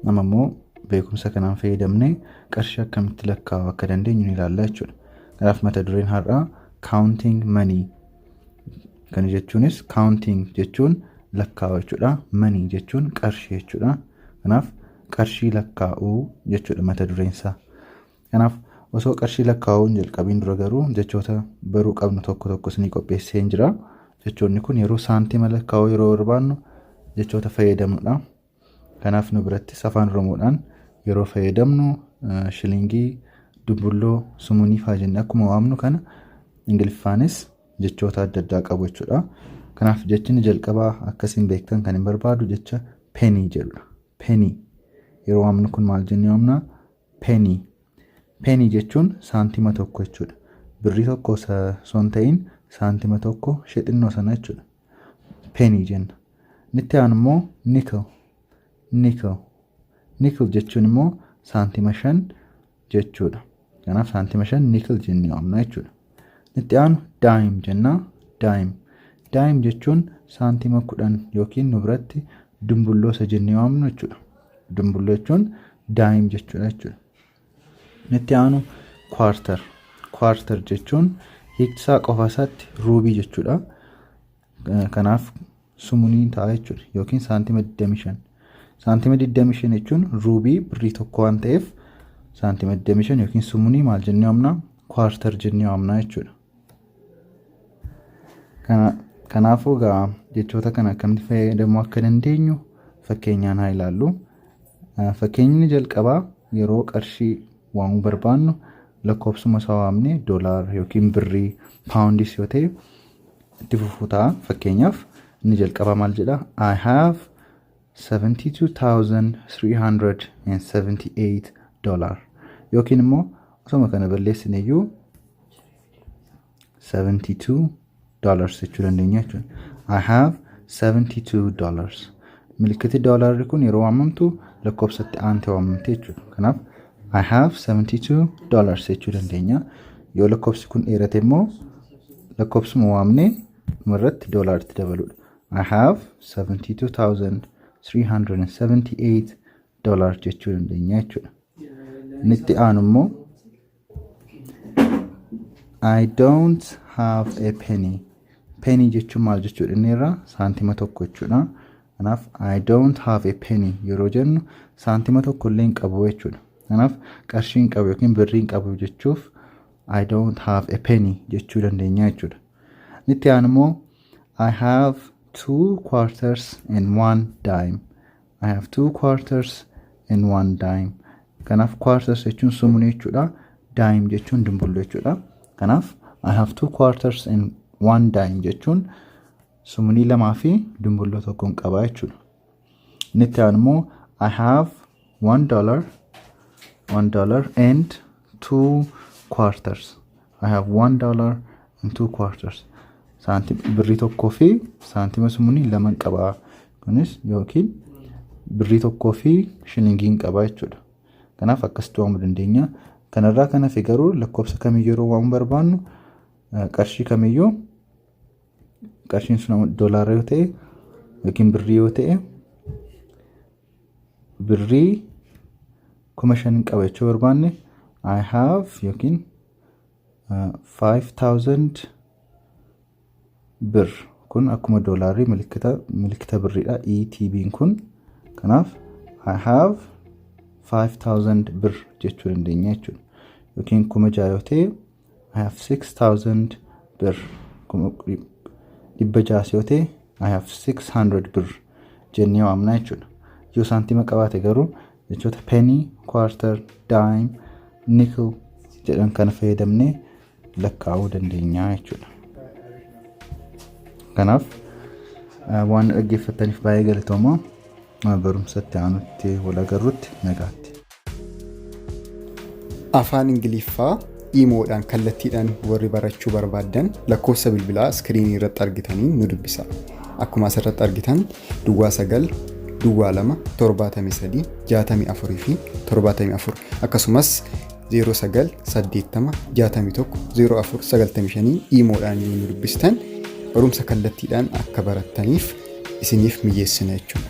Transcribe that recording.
Amma immoo beekumsa kanaan fayyadamnee qarshii akkamitti lakkaa'uu akka dandeenyu ni ilaalla jechuudha. Kanaaf mata dureen har'aa counting money. Kana jechuunis counting jechuun lakkaa'uu jechuudha. Money jechuun qarshii jechuudha. Kanaaf qarshii lakkaa'uu jechuudha mata dureen isaa. Kanaaf osoo qarshii lakkaa'uu hin jalqabiin dura garuu jechoota baruu qabnu tokko tokko isinii qopheessee jira. Jechoonni kun yeroo saantima lakkaa'uu yeroo barbaannu jechoota fayyadamnudha. Kanaaf nu birattis Afaan Oromoodhaan yeroo fayyadamnu shilingii, dumbulloo, sumunii fa'aa jennee akkuma waamnu kana Ingiliffaanis jechoota adda addaa qabu jechuudha. Kanaaf jechi inni jalqabaa akkasiin beektan kan hin barbaadu jecha penny jedhudha. Penny yeroo waamnu kun maal jennee waamna? Penny. Penny jechuun saantima tokko jechuudha. Birrii tokko osoo hin ta'in saantima tokko ishee xinnoo sana jechuudha. Penny jenna. Inni itti aanu immoo nickel. Nickel. Nickel jechuun immoo saantima 5 jechuudha. Kanaaf saantima 5 nickel jennee waamna jechuudha. Inni itti aanu dime jenna. Dime. Dime jechuun saantima 10 yookiin nu biratti dumbulloo isa jennee waamnu jechuudha. Dumbulloo jechuun dime jechuudha jechuudha. Inni itti aanu quarter. Quarter jechuun hiiktisaa qofa isaatti ruubii jechuudha. Kanaaf sumunii ta'a jechuudha yookiin saantima 25. Saantima 25 jechuun ruubii birrii tokko waan ta'eef saantima 25 yookiin sumunii maal jennee waamna? Quarter jennee waamna jechuudha. Kanaafuu egaa jechoota kana akkamitti fayyadamuu akka dandeenyu fakkeenyaan haa ilaallu. Fakkeenyi jalqabaa yeroo qarshii waamuu barbaannu lakkoofsuma isaa waamnee doolaara yookiin birrii, paawundiis yoo ta'e itti fufuu ta'a. Fakkeenyaaf inni jalqabaa maal jedha? I have $72,378, yookiin immoo osoma kana balleessine iyyuu $72 jechuu dandeenya jechuudha. I have $72. Milikkiti doolaarri kun yeroo waamamtu lakkoofsatti aantee waamamte jechuudha. Kanaaf I have $72 jechuu dandeenya. Yoo lakkoofsi kun dheerate immoo lakkoofsuma waamnee dhumarratti doolaaritti dabaluudha. I have $72,378 jechuu dandeenya jechuudha. Inni itti aanu immoo I don't have a penny. Penny jechuun maal jechuudha? Inni irraa saantima tokko jechuudha. Kanaaf I don't have a penny yeroo jennu saantima tokko illee hin qabu jechuudha. Kanaaf qarshii hin qabu yookiin birrii hin qabu jechuuf I don't have a penny jechuu dandeenya jechuudha. Inni itti aanu immoo I have two quarters and one dime. I have two quarters and one dime. Kanaaf quarters jechuun sumunii jechuudha. Dime jechuun dumbulloo jechuudha. Kanaaf I have two quarters and one dime jechuun sumunii lamaa fi dumbulloo tokkoon qaba jechuudha. Inni itti aanu immoo I have $1, $1 and two quarters. I have $1 and two quarters. Saantima birrii tokkoo fi saantima sumunii lama qaba. Kunis yookiin birrii tokkoo fi shilingiin qaba jechuudha. Kanaaf akkasitti waamuu dandeenya. Kanarraa kan hafe garuu lakkoofsa kamiyyuu yeroo waamuu barbaannu, qarshii kamiyyuu, qarshiin sun doolaara yoo ta'e yookiin birrii yoo ta'e, birrii 5,000 qaba jechuu barbaanne I have yookiin 5,000 birr. Kun akkuma doolaarrii milikita birriidha ETB'n kun. Kanaaf I have 5,000 birr jechuu dandeenya jechuudha. Yookiin 6,000 yoo ta'e I have 6,000 birr, 600 yoo ta'e I have 600 birr jennee waamna jechuudha. Yoo saantima qabaate garuu jechoota penny, quarter, dime, nickel jedhan kana fayyadamnee lakkaa'uu dandeenya jechuudha. Kanaaf waan dhaggeeffattaniif baay'ee galatoomaa. Barumsatti aanutti wal agarrutti nagaatti. Afaan Ingiliffaa iimoodhaan kallattiidhaan warri barachuu barbaaddan lakkoofsa bilbilaa iskiriinii irratti argitanii nu dubbisa. Akkuma asirratti argitan 09 02 73 64 fi 74, akkasumas 09 80 61 04 95 iimoodhaan yoo nu dubbistan barumsa kallattiidhaan akka barattaniif isiniif mijeessina jechuudha.